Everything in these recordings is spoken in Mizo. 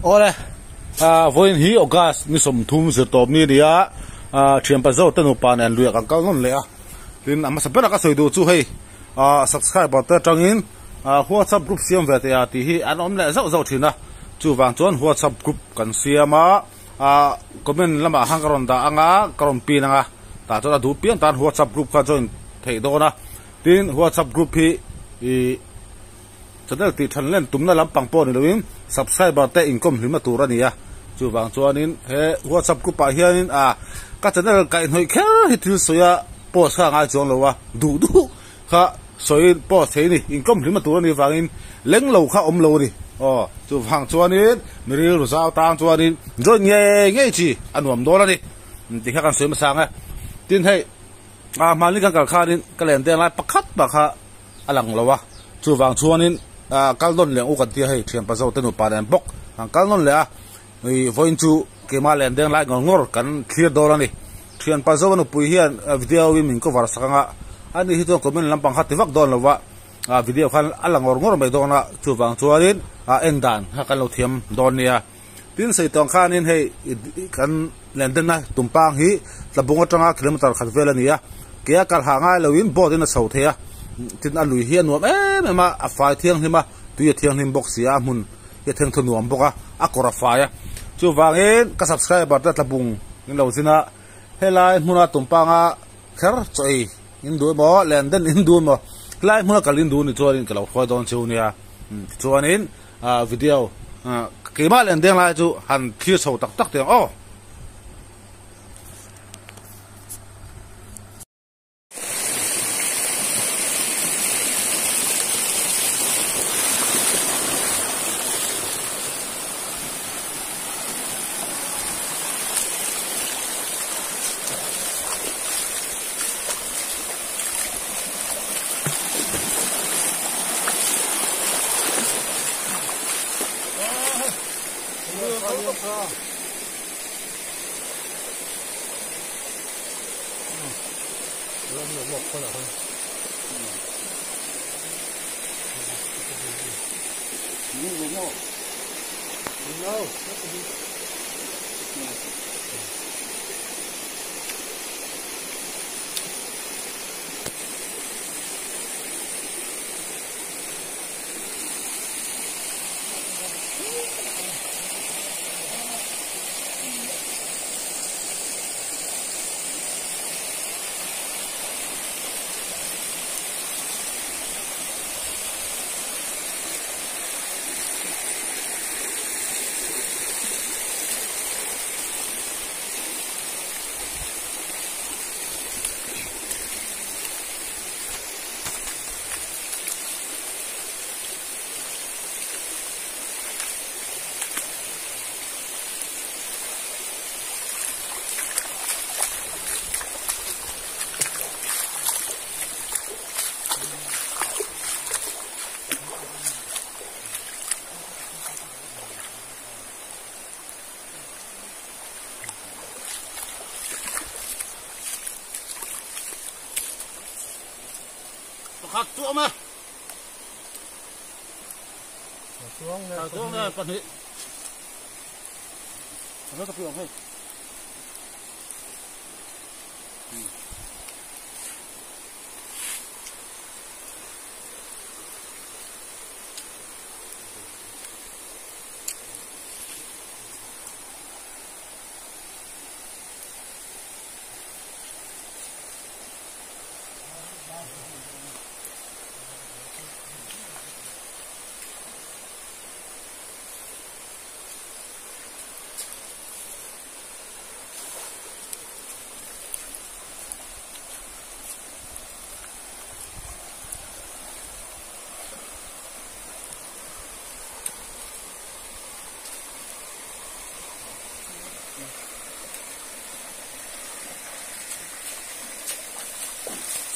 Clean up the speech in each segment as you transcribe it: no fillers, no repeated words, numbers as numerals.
Awle, vawiin hi August ni 30 zirtawp ni a ni a, thianpa zo te nupa nen luiah kan kal nawn leh a, tin a hmasa berah ka sawi duh chu hei subscriber te atangin WhatsApp group siam ve teh a tih hi an awm leh zauh zauh thin a, chuvang chuan WhatsApp group kan siam a, comment lamah khan ka rawn dah ang a, ka rawn pin ang a, tah chuan a duh piang tan WhatsApp group kha join theih dawn a, tin WhatsApp group hi ih. Channel tih than len tumna lampang pawh ni loin subscriber te inkawm hlimna tur a ni a, chuvang chuanin he WhatsApp group ah hianin ah ka channel kaihhnawih kher hi thil sawi a post kha a ngai chuang lo a, duh duh kha sawiin post thei a ni, inkawm hlimna tur a nih vangin leng lo kha awm lo a ni aw, chuvang chuanin mi rilru zau tan chuanin join ngei ngei chi a nuam dawn a ni tih kha kan sawi hmasa ang e, tin hei ah hmanni kan kal khanin ka len deng lai pakhat mah kha. a lang lo a, chuvang chuanin kal nawn leh ang u kan tia hei thianpa zo te nupa nen bawk an kal nawn leh a, ih vawiin chu keimah leh an deng lai ngawr ngawr kan thlir dawn a ni. Thianpa zo a nupui hian video in min cover sak ang a, ani hi chuan comment lampang kha ti vak dawn lo va, video khan a la ngawr ngawr mai dawn a, chuvang chuanin en dan kha kan lo thiam dawn nia. Tin sawi tawng khanin hei kan lendenna tumpang hi tlabung atanga kilometer khat vel a ni a, ke a kalhah ngai loin boat in a chho thei a, tin a lui hi a nuam em em a, a fai thianghlim a, tui a thianghlim bawk si a, a hmun hi a thengthaw nuam bawk a, a kawr a fai a, chuvangin ka subscriber te tlabung in lo zin a, helai hmuna tumpanga kher chaw ei in duh emaw lenden in duh emaw helai hmuna kal in duh ni chuanin ka lo hruai dawn cheu nia, tichuanin. Video keimah leh an deng lai chu han thlir chho tak tak teh ang aw. Pakhat chu awm e. Chuang le pahnih. Ano ka piang hei.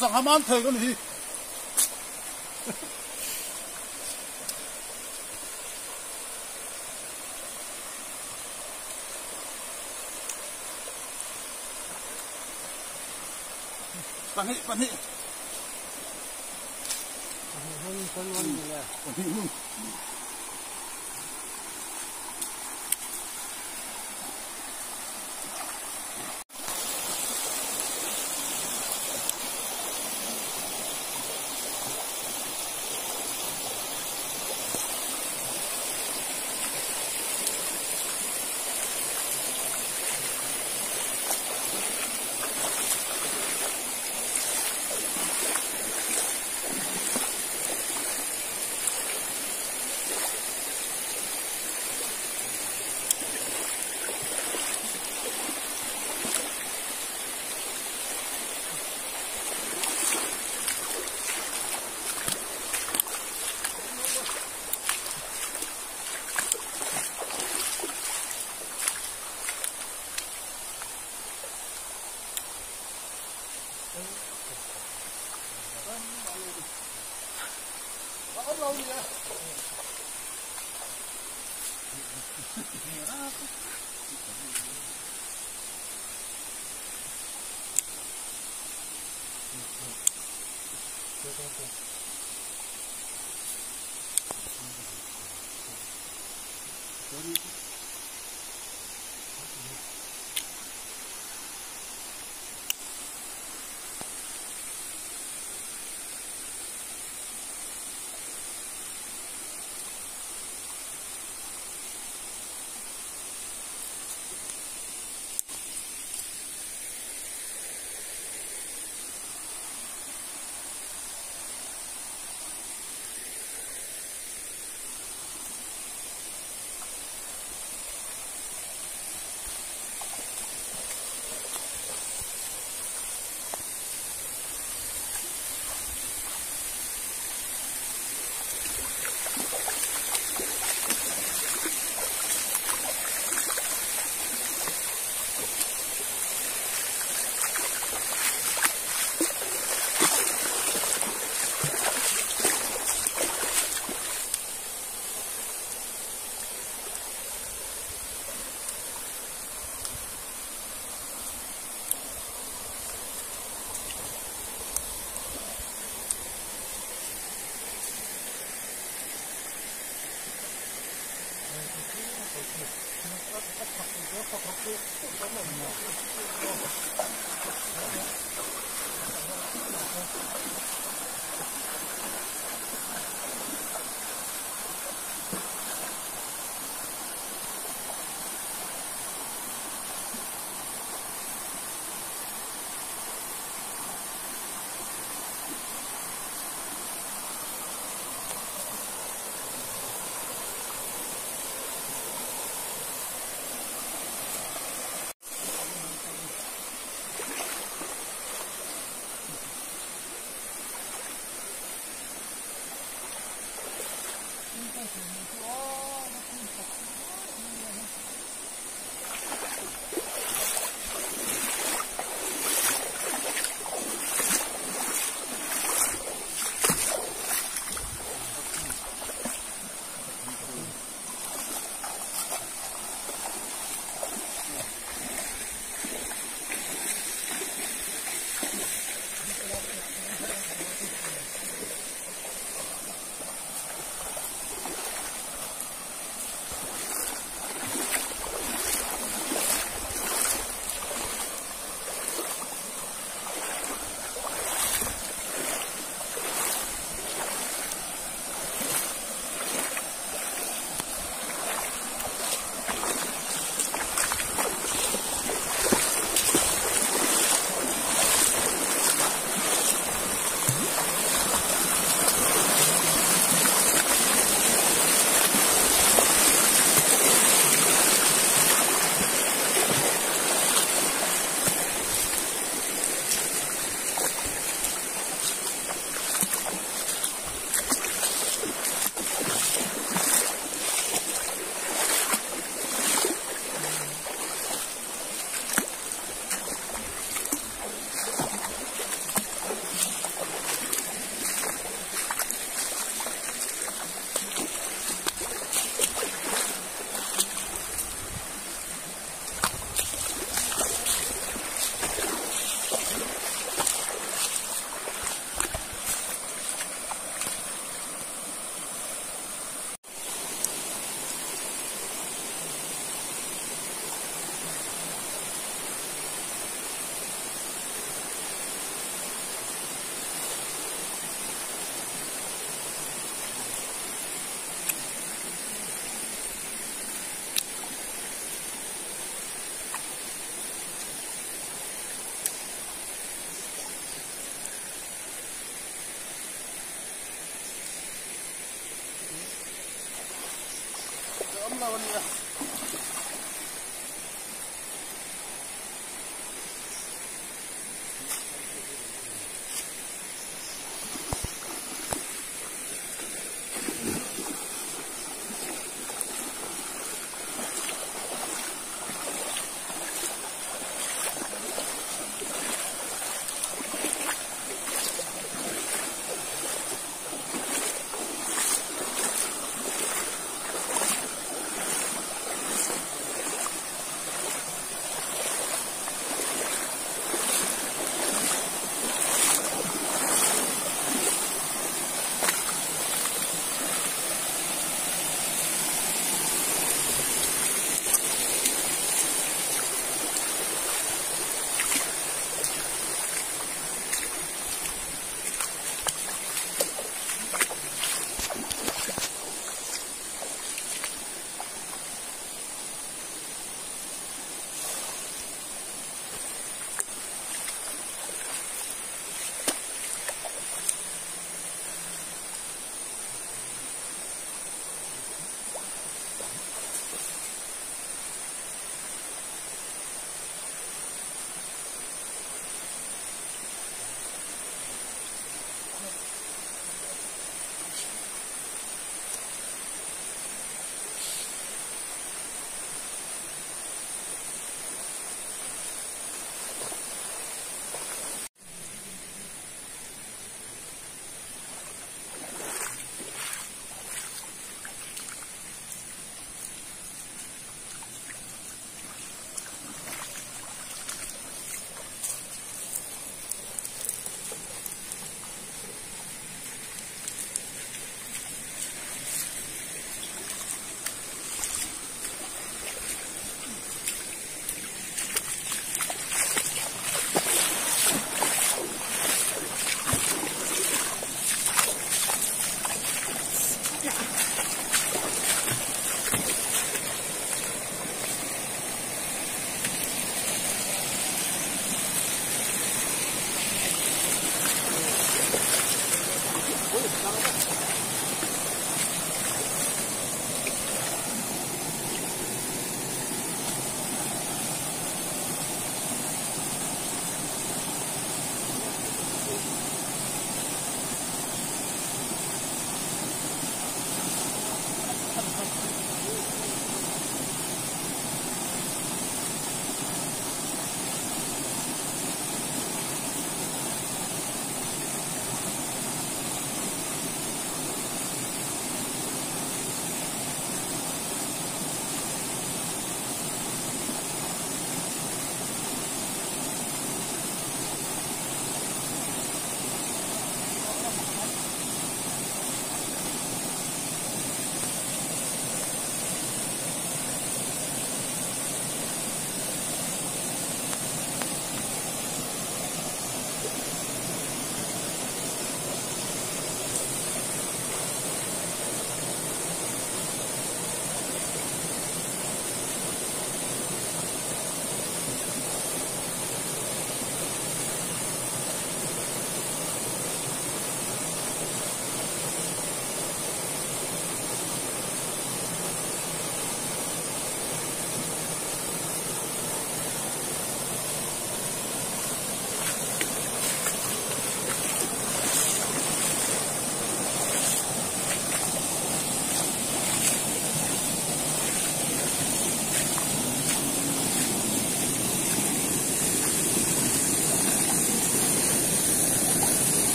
Sangha man thei ka ni hi. Pahnih pahnih. Pahnih hmun.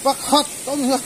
Pakhat a ni a.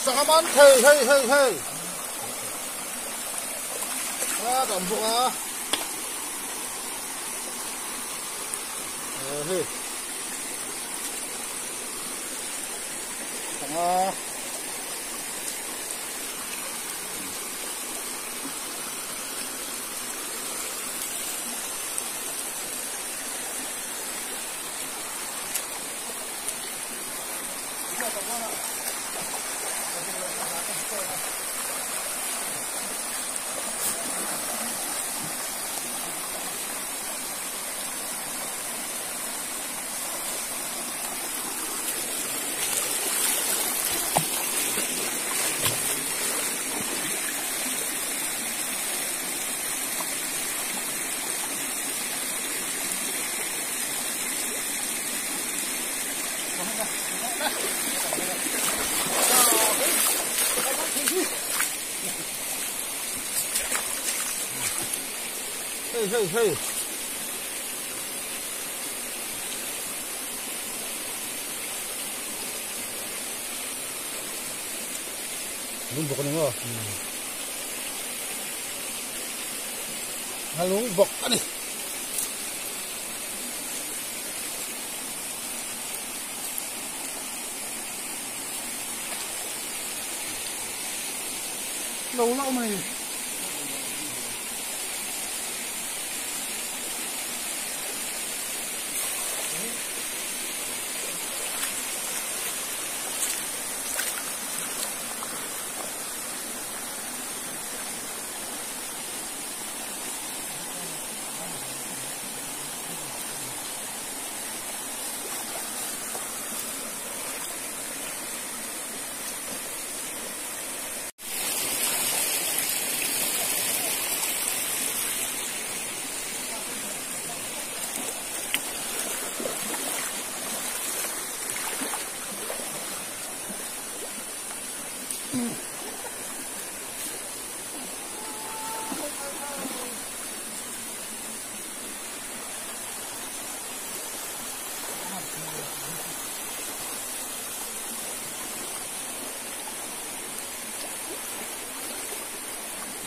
Sangha man thei hei hei hei. A tam bawk a. Hei. Sangha. Hey, hey, hey. Lung bawk a ni maw? Nghalung bawk a ni. Lo la awm a ni.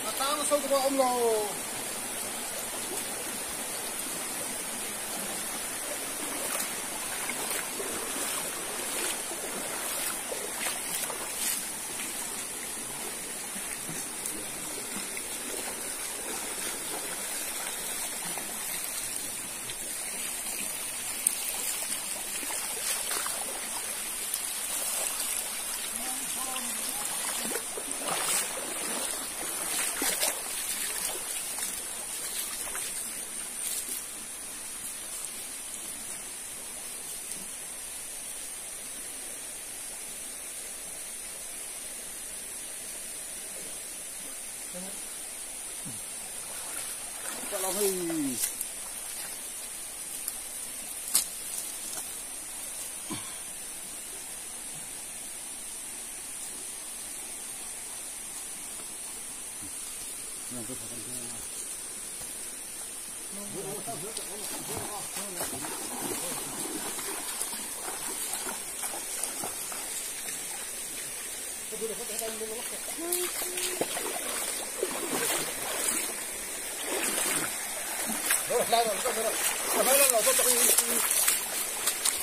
A tang so te pawh a awm lo.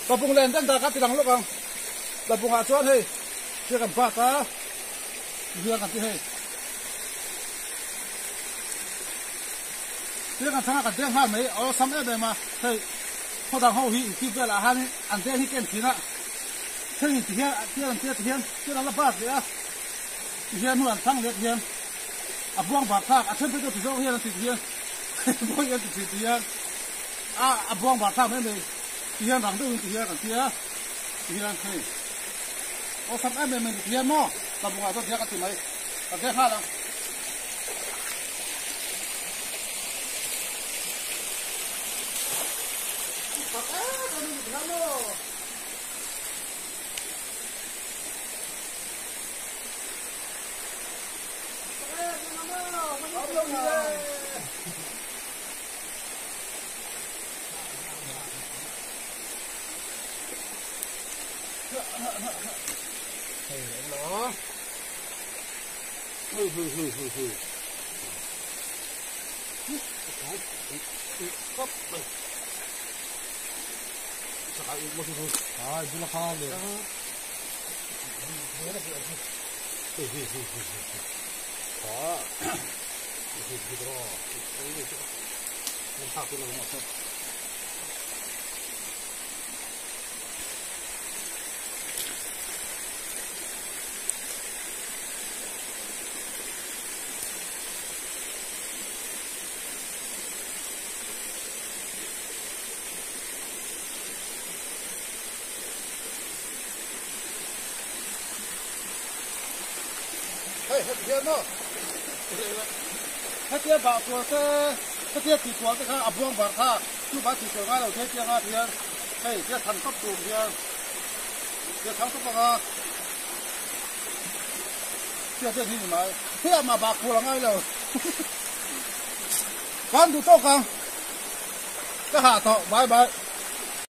Tlabung len den dah kha ti lang lawk ang tlabungah chuan hei thil kan bak a hian kan ti hei thil kan thlang a kan deng nghal mai a awlsam em em a hei khaw dang ho hi intih velah hian an deng hi ken thin a thil in ti hian thil an tia ti hian thil an la bat leh a ti hian hnu an thlang leh ti hian a buang bar thlak a then phei chu ti zawk hian an ti ti hian buang hian ti thin ti hian a a buang bar thlak mai mai ti hian rang deuhin ti hian kan tia ti hian hei awlsam em em mai ti hian maw tlabungah chuan ti hian ka ti mai ka zeh nghal ang. Hei heti hian maw hetia bah tual te hetia tih tual te kha a buang bar kha chu ba tih tual ngai lo thei tianga hian hei tia than tawp tur hian tia thang tawp anga tia tia hi ni mai hei mah bah kual a ngai lo kan duh tawk ang ka hah tawh bye bye.